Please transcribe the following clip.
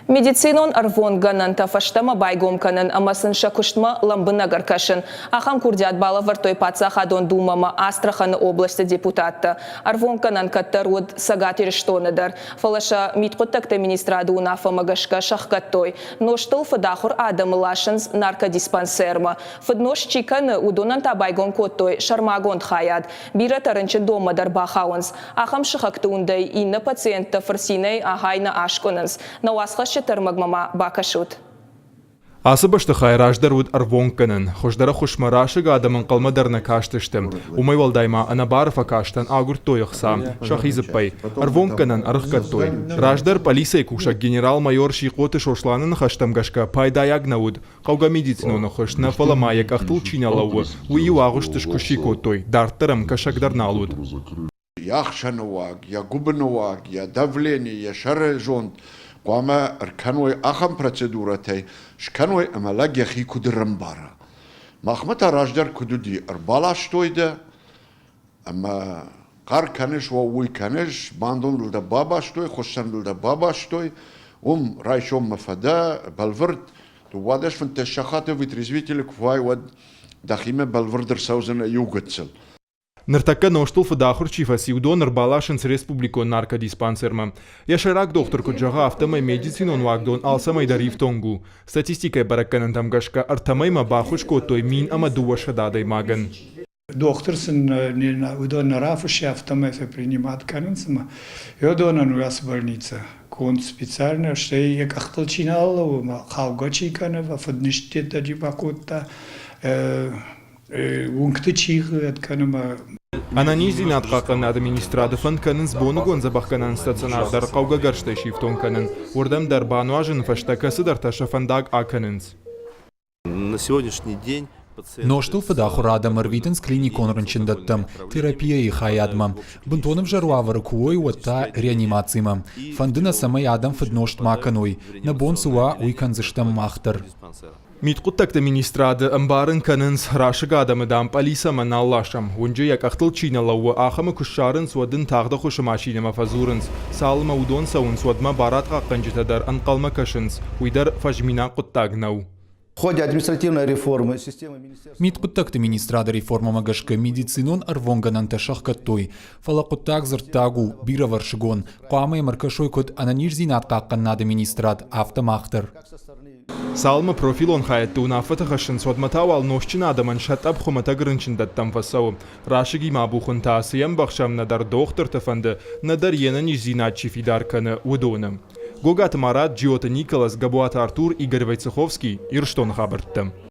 Медицинон ӕрвонггӕнӕнтӕ фӕстӕмӕ байгом кӕнын ӕмӕ сын сӕ куыстмӕ лӕмбынӕг ӕркӕсын. Ахӕм курдиат балӕвӕрдтой Паддзахадон Думӕмӕ Астраханы областы депутаттӕ. Ӕрвонггӕнӕн кӕддӕр уыд Цӕгат Ирыстоны дӕр, фӕлӕ сӕ Мидхъуыддӕгты министрады уынаффӕмӕ гӕсгӕ сӕхгӕдтой. Нозтыл фыдахуыр адӕмы ласынц наркодиспансермӕ. Фыднозт чи кӕны, уыдонӕн та байгом кодтой сӕрмагонд хайад. Бирӕтӕ рынчындонмӕ дӕр бахауынц. Ахӕм сыхӕгты уындӕй иннӕ пациенттӕ фырцинӕй ахай нӕ аскъуынынц. Нӕ уацхӕсджыты ӕрмӕгмӕ ма бакӕсут. Ацы бӕстыхай раздӕр уыд ӕрвонггӕнӕн. Хуыздӕр ӕххуысмӕ расыг адӕм ӕнхъӕлмӕ дӕр нӕ кастысты. Уымӕй уӕлдай ма ӕнӕбары фӕкастӕн агуырдтой ӕхца сӕхи дзыппӕй. Ӕрвонггӕнӕн ӕрыхгӕдтой. Раздӕр пъӕлицӕйы кусӕг генерал-майор Сихъоты Сосланы ныхӕстӕм гӕсгӕ пайдайаг нӕ уыд. Хъӕугӕ медицинон ӕххуыс нӕ, фӕлӕ ма йӕ къӕхтыл чи нӕ лӕууы, уый-иу агъуысты скуысси кодтой, дарддӕр ӕм кӕсӕг дӕр нал уыд. Йӕ ахсӕны уаг, йӕ гуыбыны уаг, йӕ давлени, йӕ сӕры зонд хъуамӕ ӕркӕной ахӕм процедурӕтӕй, скӕной ӕмӕ лӕг йӕхи куыд ӕрӕмбара. Махмӕ та раздӕр куыд уыди, ӕрбаластой дӕ ӕмӕ хъӕр кӕныс, уый кӕныс, бандоныл дӕ бабастой, хуыссӕныл дӕ бабастой, уым райсоммӕ фӕдӕ, бӕлвырд, 12-15 сахаты вытрезвители куы фӕуай, уӕд дӕхимӕ бӕлвырд ӕрцӕудзынӕ иу гыццыл. Ныртӕккӕ нозтыл фыдахуыр чи фӕци, уыдон ӕрбаласынц республикон наркодиспансермӕ. Йӕ сӕйраг дохтыр куыд зӕгъы, афтӕмӕй медицинон уагдон алцӕмӕй дӕр ифтонг у. Статистикӕйы бӕрӕггӕнӕнтӕм гӕсгӕ ӕртӕмӕймӕ баххуыс кодтой 10 200 адӕймагӕн. Дохтыр сын уыдон нӕ рафыссы, афтӕмӕй сӕ принимат кӕнынц ӕмӕ уыдонӕн у ацы больницӕ конд специально, стӕй йӕ къӕхтыл чи нал лӕууы ӕмӕ хаугӕ чи кӕны, фыднизтӕ чи бакодта, уынгты чи кӕны ӕмӕ Ӕнӕниздзинад хъахъхъӕнынады министрады фӕнд кӕнынц боныгон дзӕбӕхгӕнӕн стационар дӕр хъӕугӕ гӕрзтӕй сифтонг кӕнын. Уырдӕм дӕр бануазыны фӕстӕ кӕцыдӕртӕ сӕ фӕндаг акӕнынц. На сегодняшний день Нозтыл фыдахуыр адӕм ӕрвитынц клиникон рынчындӕттӕм, терапияйы хайадмӕ. Бынтон ӕвзӕр уавӕры куы уой, уӕд та реанимацимӕ. Фӕнды нӕ, цӕмӕй адӕм фыднозт ма кӕной. Нӕ бон цы уа, уый кӕндзыстӕм мах дӕр. Мидхъуыддӕгты министрады ӕмбарын кӕнынц, расыг адӕмы, дам, пъӕлицӕмӕ нал ласӕм. Уынджы йӕ къӕхтыл чи нӕ лӕууы, ахӕмы куы ссарынц, уӕд ын тагъд ӕххуысы машинӕмӕ фӕдзурынц. Цалынмӕ уыдон цӕуынц, уӕдмӕ барадхъахъхъӕнджытӕ дӕр ӕнхъӕлмӕ кӕсынц. Уый дӕр фӕзминаг хъуыддаг нӕу. В ходе административной реформы системы министерства... Мидхъуыддӕгты министрады реформӕмӕ гӕсгӕ медицинон ӕрвонгӕнӕнтӕ сӕхгӕдтой, фӕлӕ хъуыддаг дзырддаг у, бирӕвӕрсыгон. Хъуамӕ йӕм ӕркӕсой куыд ӕнӕниздзинад хъахъхъӕнынады министрад, афтӕ мах дӕр. Цалынмӕ профилон хайӕдты уынаффӕтӕ хӕссынц, уӕдмӕ та уал нозтджын адӕмӕн сӕ тъӕпп хуымӕтӕг рынчындӕттӕм фӕцӕуы. Расыгимӕ абухын та цы йӕ ӕмбӕхсӕм, нӕдӕр дохтырты фӕнды, нӕдӕр йе нӕниздзинад чи фидар кӕны, уыдоны. Гогаты Марат, Джиоты Николас, Габуаты Артур, Игорь Войцеховский, Ирыстоны хабӕрттӕ.